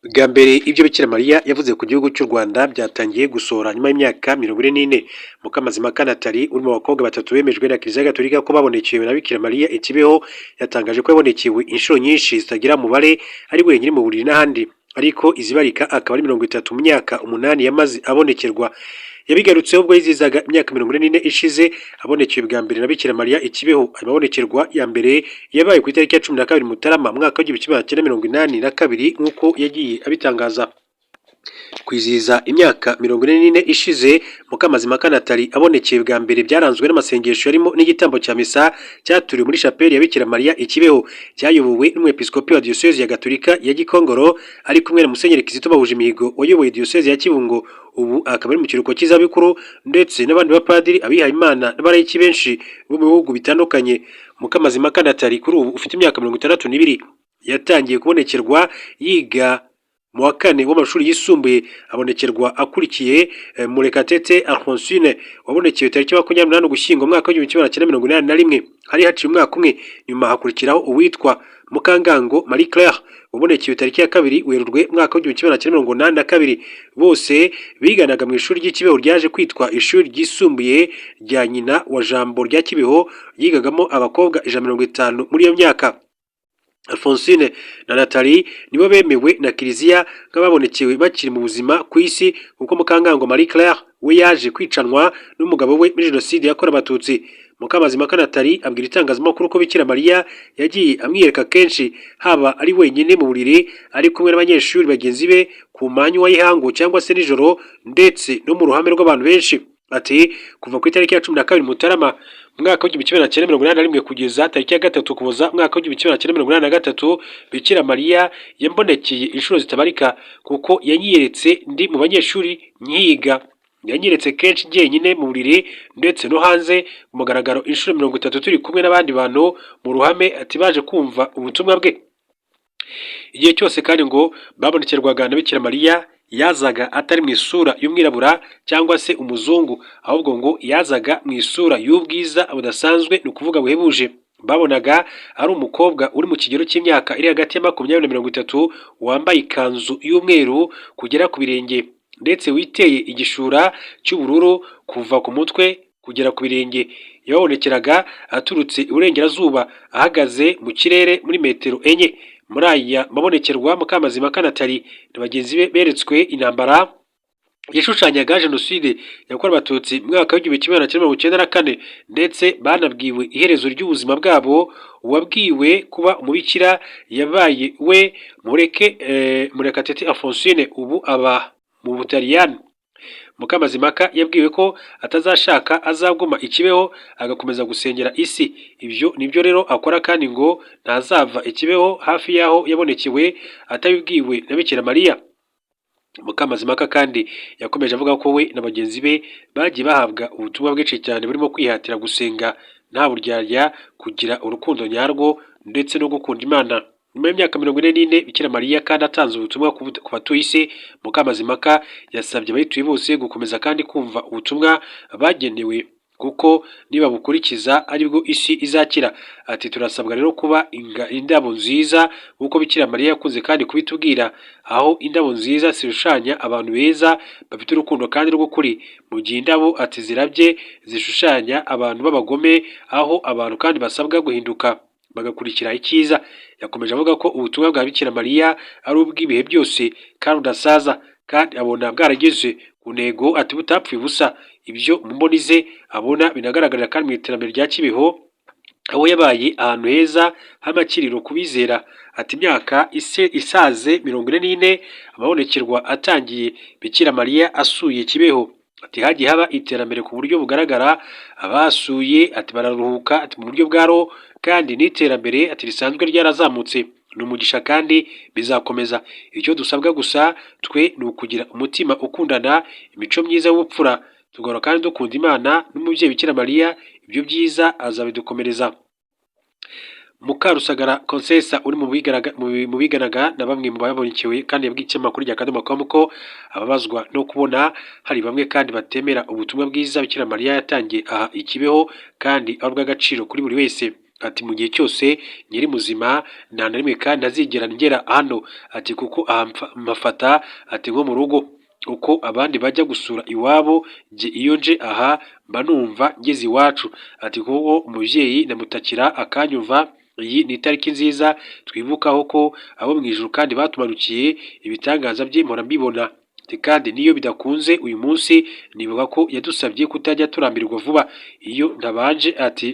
Bwa mbere ibyo Bikira Mariya yavuze ku gihugu cy'u Rwanda byatangiye gusohora nyuma y'imyaka 44. Mukamazimpaka Nathalie, uri mu bakobwa batatu bemejwe na Kiliziya Gatolika ko babonekewe na Bikira Mariya i Kibeho, yatangaje ko yabonekewe inshuro nyinshi zitagira umubare, ari wenyine mu buriri n'ahandi, ariko izibarika akaba ari 30 mu myaka 8 yamaze abonekerwa. Yabigarutseho ubwo yizihizaga imyaka 44 ishize abonekewe bwa mbere na Bikira Mariya i Kibeho. Ayo mabonekerwa ya mbere yabaye ku itariki ya 12 Mutarama, mwaka w'1982, nk'uko yagiye abitangaza. Kwizihiza imyaka 44 ishize Mukamazimpaka Nathalie abonekeye bwa mbere byaranzwe n'amasengesho yarimo n'igitambo cya misa cyaturiwe muri chapelle ya Bikira Mariya i Kibeho, cyayobowe n'umwepiskopi wa Diyosezi ya Gatolika ya Gikongoro ari kumwe na Musenyeri Kizito Bahujimihigo wayoboye Diyosezi ya Kibungo, ubu akaba ari mu kiruhuko cy'izabukuru, ndetse n'abandi bapadiri, abihayimana n'abalayiki benshi bo mu bihugu bitandukanye. Mukamazimpaka Nathalie, kuri ubu ufite imyaka 62, yatangiye kubonekerwa yiga mu wa kane w'amashuri yisumbuye, abonekerwa akurikiye Murekatete Alphonsine wabonekewe tariki 28 Ugushyingo, mwaka w'1981, hari haciye umwaka umwe. Nyuma hakurikiraho uwitwa Mukangango Marie Claire wabonekewe tariki ya 2 Werurwe, mwaka w'1982. Bose biganaga mu ishuri ry'i Kibeho ryaje kwitwa ishuri ryisumbuye rya Nyina wa Jambo rya Kibeho, ryigagamo abakobwa 150 muri iyo myaka. Alphonsine na Nathalie nibo bemewe na Kiliziya nk'ababonekewe bakiri mu buzima ku isi, kuko Mukangango Marie Claire we yaje kwicanwa n'umugabo we muri Jenoside yakorewe Abatutsi. Mukamazimpaka Nathalie abwira itangazamakuru ko Bikira Mariya yagiye amwiyereka kenshi, haba ari wenyine mu buriri, ari kumwe n'abanyeshuri bagenzi be, ku manywa y'ihangu cyangwa se nijoro, ndetse no mu ruhame rw'abantu benshi. Ati: "Kuva ku itariki ya 12 Mutarama, umwaka w'1981 kugeza tariki ya 3 Ukuboza, umwaka w'1983, Bikira Mariya yambonekeye inshuro zitabarika, kuko yanyiyeretse ndi mu banyeshuri nkiga, yanyeretse kenshi jyenyine mu buriri, ndetse no hanze ku mugaragaro inshuro 30 turi kumwe n'abandi bantu mu ruhame", ati baje kumva ubutumwa bwe. Igihe cyose kandi ngo babonekerwaga na Bikira Mariya, yazaga atari mu isura y'umwirabura cyangwa se umuzungu, ahubwo ngo yazaga mu isura y'ubwiza budasanzwe, ni ukuvuga buhebuje. Babonaga ari umukobwa uri mu kigero cy'imyaka iri hagati ya 20 na 30, wambaye ikanzu y'umweru kugera ku birenge, ndetse witeye igishura cy'ubururu kuva ku mutwe kugera ku birenge. Yababonekeraga aturutse iburengerazuba, ahagaze mu kirere muri metero 4. Muri aya mabonekerwa, Mukamazimpaka Nathalie na bagenzi be beretswe intambara yashushanyaga Jenoside yakorewe Abatutsi mu mwaka w'1994, ndetse banabwiwe iherezo ry'ubuzima bwabo. Uwabwiwe kuba umubikira yabaye we Mureke Murekatete Alphonsine, ubu aba mu Butaliyani. Mukamazimpaka yabwiwe ko atazashaka, azaguma i Kibeho agakomeza gusengera isi. Ibyo nibyo rero akora, kandi ngo ntazava i Kibeho hafi y'aho yabonekewe atabibwiwe na Bikira Mariya. Mukamazimpaka kandi yakomeje avuga ko we na bagenzi be bagiye bahabwa ubutumwa bwinshi cyane, burimo kwihatira gusenga nta buryarya, kugira urukundo nyarwo ndetse no gukunda Imana. Nyuma y'imyaka 44 Bikira Mariya kandi atanze ubutumwa ku batuye isi, Mukamazimpaka yasabye abayituye bose gukomeza kandi kumva ubutumwa bagenewe, kuko nibabukurikiza aribwo isi izakira. Ati: "Turasabwa rero kuba indabo nziza nk'uko Bikira Mariya yakunze kandi kubitubwira, aho indabo nziza zishushanya abantu beza bafite urukundo kandi rw'ukuri, mu gihe indabo", ati, "zirabye zishushanya abantu b'abagome, aho abantu kandi basabwa guhinduka bagakurikira icyiza." Yakomeje avuga ko ubutumwa bwa Bikira Mariya ari ubw'ibihe byose kandi budasaza, kandi abona bwarageze ku ntego, ati butapfuye ubusa. Ibyo mu mboni ze abona binagaragarira kandi mu iterambere rya Kibeho, aho yabaye ahantu heza h'amakiriro ku bizera. Ati: "Imyaka isaze 44 amabonekerwa atangiye, Bikira Mariya asuye Kibeho", ati hagiye haba iterambere ku buryo bugaragara, abahasuye, ati bararuhuka, ati mu buryo bwa roho, kandi n'iterambere, ati risanzwe ryarazamutse, ni umugisha kandi bizakomeza. Icyo dusabwa gusa twe ni ukugira umutima ukundana, imico myiza y'ubupfura, tugahora kandi dukunda Imana n'umubyeyi Bikira Mariya, ibyo byiza azabidukomereza. Mukarusagara Consesa, uri mu biganaga na bamwe mu babonekewe, kandi yabwiye ikinyamakuru rya Akadomo com ko ababazwa no kubona hari bamwe kandi batemera ubutumwa bwiza Bikira Mariya yatangiye aha i Kibeho, kandi ari ubw'agaciro kuri buri wese. Ati: "Mu gihe cyose nkiri muzima, nta na rimwe kandi ntazigera ngera hano." Ati: "Kuko aha mpafata," ati, "nko mu rugo. Uko abandi bajya gusura iwabo, jye iyo nje aha mba numva ngeze iwacu." Ati: "Kuko umubyeyi ndamutakira akanyumva. Iyi ni itariki nziza twibukaho ko abo mu ijuru kandi batumanukiye. Ibitangaza bye mpora mbibona." Ati: "Kandi niyo bidakunze uyu munsi, nibuka ko yadusabye kutajya turambirwa vuba. Iyo ntabanje," ati,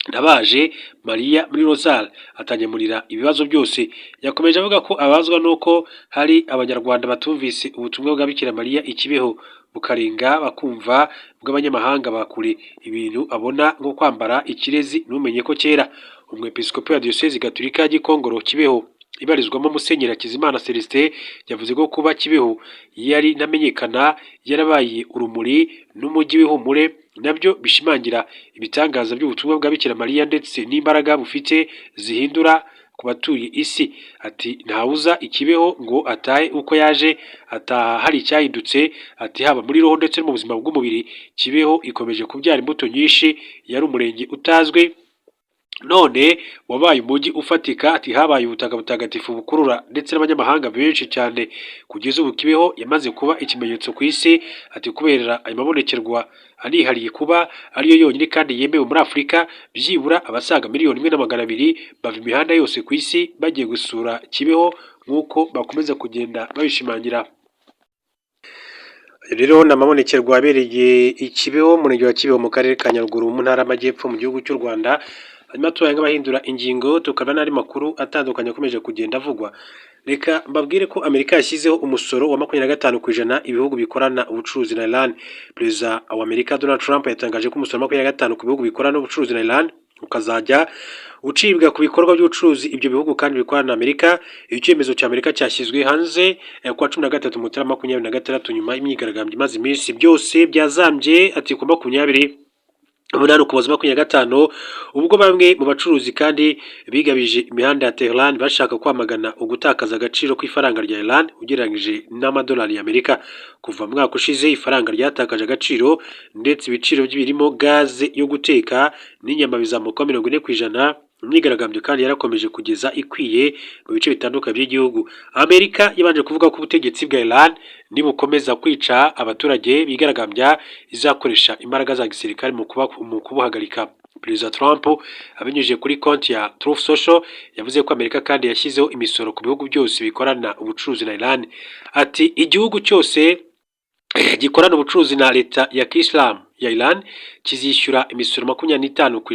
"ntabaje Mariya muri Rozari, atanyemurira ibibazo byose." Yakomeje avuga ko abazwa n'uko hari Abanyarwanda batumvise ubutumwa bwa Bikira Mariya i Kibeho, bukarenga bakumva bw'abanyamahanga ba kure, ibintu abona nko kwambara ikirezi ntumenye ko cyera. Umwepiskopi wa Diyosezi Gatolika ya Gikongoro Kibeho ibarizwamo, Musenyeri Hakizimana Celestin, yavuze ko kuba Kibeho yari ntamenyekana yarabaye urumuri n'umujyi w'ihumure, nabyo bishimangira ibitangaza by'ubutumwa bwa Bikira Mariya ndetse n'imbaraga bufite zihindura ku batuye isi. Ati: "Ntawuza i Kibeho ngo atahe uko yaje, ataha hari icyahindutse." Ati: "Haba muri roho ndetse no mu buzima bw'umubiri, Kibeho ikomeje kubyara imbuto nyinshi. Yari umurenge utazwi, none wabaye umujyi ufatika." Ati: "Habaye ubutaka butagatifu bukurura ndetse n'abanyamahanga benshi cyane. Kugeza ubu Kibeho yamaze kuba ikimenyetso ku isi." Ati: "Kubera ayo mabonekerwa anihariye, kuba ariyo yonyine kandi yemewe muri Afurika, byibura abasaga 1,200,000 bava imihanda yose ku isi bagiye gusura Kibeho, nk'uko bakomeza kugenda babishimangira." Rero ni amabonekerwa abereye i Kibeho, umurenge wa Kibeho, mu karere ka Nyaruguru, mu ntara y'Amajyepfo, mu gihugu cy'u Rwanda. Hanyuma tubaye nk'abahindura ingingo, tukaba n'andi makuru atandukanye akomeje kugenda avugwa. Reka mbabwire ko Amerika yashyizeho umusoro wa 25% ibihugu bikorana ubucuruzi na Iran. Perezida wa Amerika Donald Trump yatangaje ko umusoro wa 25 ku bihugu bikorana ubucuruzi na Iran ukazajya ucibwa ku bikorwa by'ubucuruzi ibyo bihugu kandi bikorana na Amerika. Icyemezo cya Amerika cyashyizwe hanze kuwa 13 Mutarama 2026, nyuma y'imyigaragambyo imaze iminsi byose byazambye. Ati: "Ku 28 Ukuboza 25, ubwo bamwe mu bacuruzi kandi bigabije imihanda ya Tehran bashaka kwamagana ugutakaza agaciro kw'ifaranga rya Iran ugereranyije n'amadolari y'Amerika. Kuva mu mwaka ushize, ifaranga ryatakaje agaciro, ndetse ibiciro by'ibirimo gaze yo guteka n'inyama bizamuka 40%. Imyigaragambyo kandi yarakomeje kugeza ikwiye mu bice bitandukanye by'igihugu. Amerika yabanje kuvuga ko ubutegetsi bwa Iran nibukomeza kwica abaturage bigaragambya, izakoresha imbaraga za gisirikare mu kubuhagarika. Perezida Trump, abinyujije kuri konti ya Truth Social, yavuze ko Amerika kandi yashyizeho imisoro ku bihugu byose bikorana ubucuruzi na Iran. Ati: "Igihugu cyose gikorana ubucuruzi na leta ya Kisilamu ya Iran kizishyura imisoro 25% ku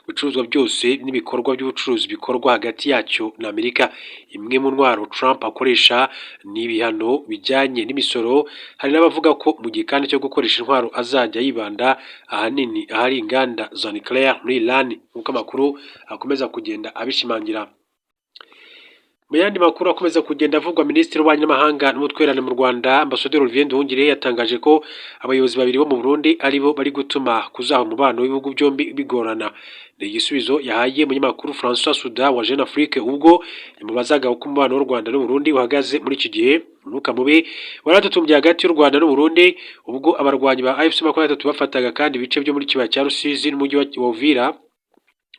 bicuruzwa byose n'ibikorwa by'ubucuruzi bikorwa hagati yacyo na Amerika." Imwe mu ntwaro Trump akoresha ni ibihano bijyanye n'imisoro. Hari n'abavuga ko mu gihe kandi cyo gukoresha intwaro azajya yibanda ahanini ahari inganda za nucléaire muri Iran, nk'uko amakuru akomeza kugenda abishimangira. Mu yandi makuru akomeza kugenda avugwa, Minisitiri w'Ububanyi n'Amahanga n'Ubutwererane mu Rwanda, Ambasaderi Olivier Nduhungirehe, yatangaje ko abayobozi babiri bo mu Burundi aribo bari gutuma kuzaha umubano w'ibihugu byombi bigorana. Ni igisubizo yahaye umunyamakuru François Soudan wa Jeune Afrique ubwo yamubazaga uko umubano w'u Rwanda n'u Burundi uhagaze muri iki gihe. Umwuka mubi waratutumbye hagati y'u Rwanda n'u Burundi ubwo abarwanyi ba AFC 23 bafataga kandi ibice byo muri kibaya cya Rusizi n'umujyi wa Uvira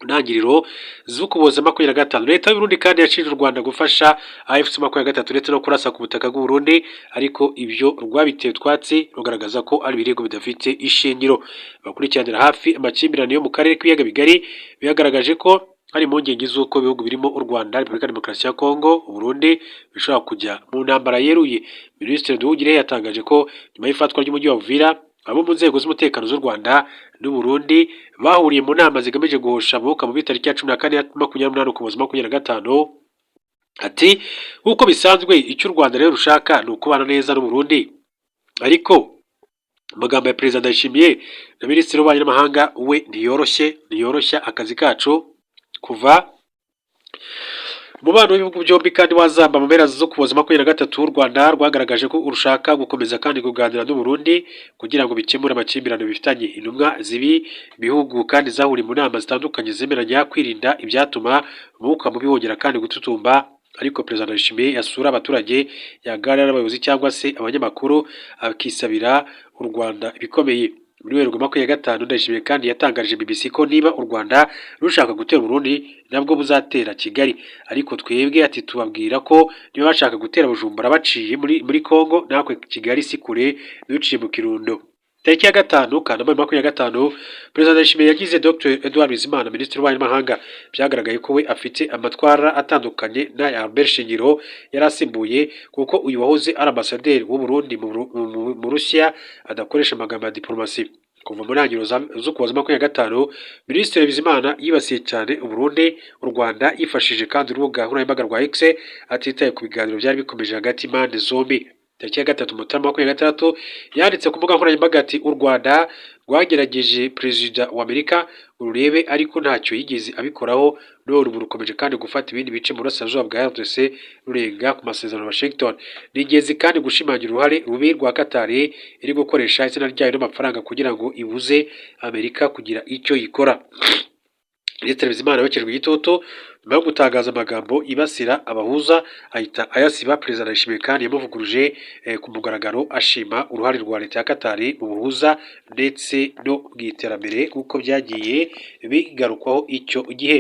ntangiriro z'Ukuboza 25. Leta y'Uburundi kandi yashinje u Rwanda gufasha AFC 23 ndetse no kurasa ku butaka bw'u Burundi, ariko ibyo rwabiteye utwatsi, rugaragaza ko ari ibirego bidafite ishingiro. Abakurikiranira hafi amakimbirane yo mu karere k'ibiyaga bigari byagaragaje ko hari impungenge z'uko ibihugu birimo u Rwanda, Repubulika ya Demokarasi ya Kongo, Uburundi bishobora kujya mu ntambara yeruye. Minisitiri Nduhungirehe yatangaje ko nyuma y'ifatwa ry'umujyi wa Uvira, abo mu nzego z'umutekano z'u Rwanda n'u Burundi bahuriye mu nama zigamije guhosha umwuka mubi tariki ya 14 28 Ukuboza 25. Ati: "Nk'uko bisanzwe, icyo u Rwanda rero rushaka ni ukubana neza n'u Burundi, ariko amagambo ya Perezida Ndayishimiye na Minisitiri w'Ububanyi n'Amahanga we ntiyoroshye, ntiyoroshya akazi kacu." Kuva umubano w'ibihugu byombi kandi wazamba mu mpera z'Ukuboza 23, u Rwanda rwagaragaje ko rushaka gukomeza kandi kuganira n'u Burundi kugira ngo bikemure amakimbirane bifitanye. Intumwa z'ibi bihugu kandi zahuriye mu nama zitandukanye, zemeranya kwirinda ibyatuma umwuka mubi wongera kandi gututumba. Ariko Perezida Ndayishimiye yasura abaturage, yaganira n'abayobozi cyangwa se abanyamakuru, akisabira u Rwanda ibikomeye. Muri Werurwe 25, Ndayishimiye kandi yatangarije BBC ko niba u Rwanda rushaka gutera Burundi, nabwo buzatera Kigali. Ariko twebwe, ati, tubabwira ko niba bashaka gutera Bujumbura baciye muri Congo, natwe Kigali si kure duciye mu Kirundo. Tariki ya 5 Kanama 2025, Perezida Ndayishimiye yagize Dr Edouard Bizimana Minisitiri w'Ububanyi n'Amahanga. Byagaragaye ko we afite amatwara atandukanye n'aya Albert Shingiro yari asimbuye, kuko uyu wahoze ari ambasaderi w'u Burundi mu Burusiya adakoresha amagambo ya diplomasi. Kuva mu ntangiriro z'Ukuboza 25, Minisitiri Bizimana yibasiye cyane u Burundi, u Rwanda, yifashishije kandi urubuga nkoranyambaga rwa X, atitaye ku biganiro byari bikomeje hagati y'impande zombi. Tariki ya 3 Mutarama 2026, yanditse ku mbuga nkoranyambaga ati: "U Rwanda rwagerageje Perezida wa Amerika ngo rurebe, ariko ntacyo yigeze abikoraho. None ubu rukomeje kandi gufata ibindi bice mu burasirazuba bwa RDC, rurenga ku masezerano ya Washington. Ni ingenzi kandi gushimangira uruhare rubi rwa Qatar iri gukoresha izina ryayo n'amafaranga kugira ngo ibuze Amerika kugira icyo ikora." Minisitiri Bizimana yokejwe igitutu nyuma yo gutangaza amagambo yibasira abahuza, ahita ayasiba. Perezida Ndayishimiye kandi yamuvuguruje ku mugaragaro, ashima uruhare rwa leta ya Qatar mu buhuza ndetse no mu iterambere, nk'uko byagiye bigarukwaho icyo gihe.